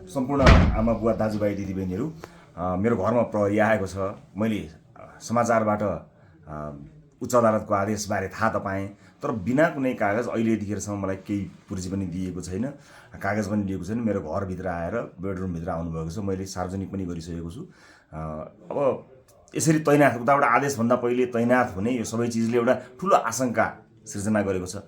सम्पूर्ण आमा बुवा दाजुभाइ दिदीबहिनीहरू, मेरो घरमा प्रहरी आएको छ। मैले समाचारबाट उच्च अदालतको आदेशबारे थाहा त पाएँ, तर बिना कुनै कागज अहिले यतिखेरसम्म मलाई केही पुर्जी पनि दिएको छैन, कागज पनि दिएको छैन। मेरो घरभित्र आएर बेडरुमभित्र आउनुभएको छ। मैले सार्वजनिक पनि गरिसकेको छु। अब यसरी तैनाथ उताबाट आदेशभन्दा पहिले तैनाथ हुने यो सबै चिजले एउटा ठुलो आशंका सिर्जना गरेको छ।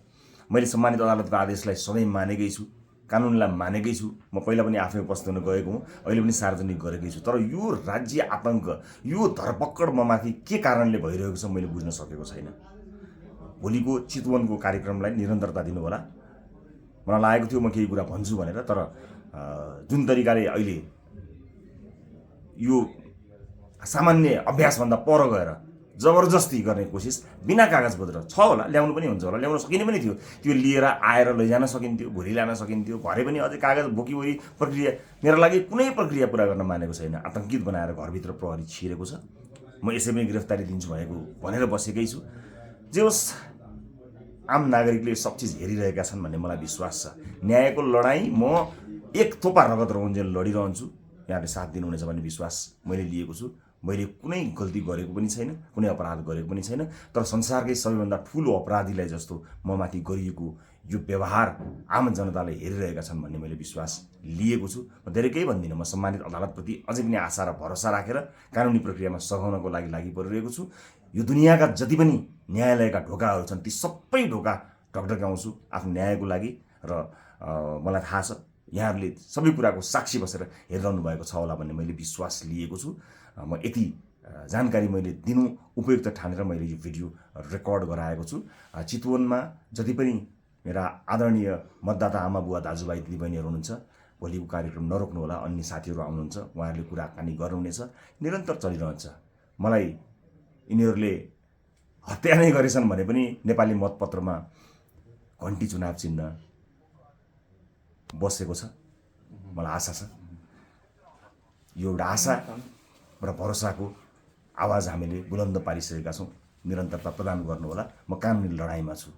मैले सम्मानित अदालतको आदेशलाई सधैँ मानेकै छु, कानुनलाई मानेकै छु। म पहिला पनि आफै उपस्थित हुन गएको हुँ, अहिले पनि सार्वजनिक गरेकै छु। तर यो राज्य आतंक, यो धरपकड ममाथि के कारणले भइरहेको छ मैले बुझ्न सकेको छैन। भोलिको चितवनको कार्यक्रमलाई निरन्तरता दिनु होला। मलाई लागेको थियो म केही कुरा भन्छु भनेर, तर जुन तरिकाले अहिले यो सामान्य अभ्यासभन्दा पर गएर जबरजस्ती गर्ने कोसिस बिना कागजपत्र छ होला, ल्याउनु पनि हुन्छ होला, ल्याउन सकिने पनि थियो। त्यो लिएर आएर लैजान सकिन्थ्यो, भोलि ल्यान सकिन्थ्यो। घरै पनि अझै कागज बोकीवरी प्रक्रिया मेरो लागि कुनै प्रक्रिया पुरा गर्न मानेको छैन। आतंकित बनाएर घरभित्र प्रहरी छिरेको छ। म यसै पनि गिरफ्तारी दिन्छु भनेर बसेकै छु। जे होस्, आम नागरिकले सब चिज हेरिरहेका छन् भन्ने मलाई विश्वास छ। न्यायको लडाईँ म एक थोपा रगत रहुन्जेल लडिरहन्छु। यहाँले साथ दिनुहुनेछ भन्ने विश्वास मैले लिएको छु। मैले कुनै गल्ती गरेको पनि छैन, कुनै अपराध गरेको पनि छैन, तर संसारकै सबैभन्दा ठुलो अपराधीलाई जस्तो ममाथि गरिएको यो व्यवहार आम जनताले हेरिरहेका छन् भन्ने मैले विश्वास लिएको छु। म धेरै केही भन्दिनँ। म सम्मानित अदालतप्रति अझै पनि आशा र भरोसा राखेर कानुनी प्रक्रियामा सघाउनको लागि परिरहेको छु। यो दुनियाँका जति पनि न्यायालयका ढोकाहरू छन्, ती सबै ढोका ढकढक्याउँछु आफ्नो न्यायको लागि। र मलाई थाहा छ यहाँहरूले सबै कुराको साक्षी बसेर हेरिरहनु भएको छ होला भन्ने मैले विश्वास लिएको छु। म यति जानकारी मैले दिनु उपयुक्त ठानेर मैले यो भिडियो रेकर्ड गराएको छु। चितवनमा जति पनि मेरा आदरणीय मतदाता आमा बुवा दाजुभाइ दिदीबहिनीहरू हुनुहुन्छ, भोलिको कार्यक्रम नरोक्नु होला। अन्य साथीहरू आउनुहुन्छ, उहाँहरूले कुराकानी गर्नुहुनेछ, निरन्तर चलिरहन्छ। मलाई यिनीहरूले हत्या नै गरेछन् भने पनि नेपाली मतपत्रमा घन्टी चुनाव चिन्ह बसेको छ। मलाई आशा छ, यो एउटा आशा र भरोसाको आवाज हामीले बुलन्द पारिसकेका छौँ। निरन्तरता प्रदान गर्नुहोला। म कानुनी लडाइँमा छु।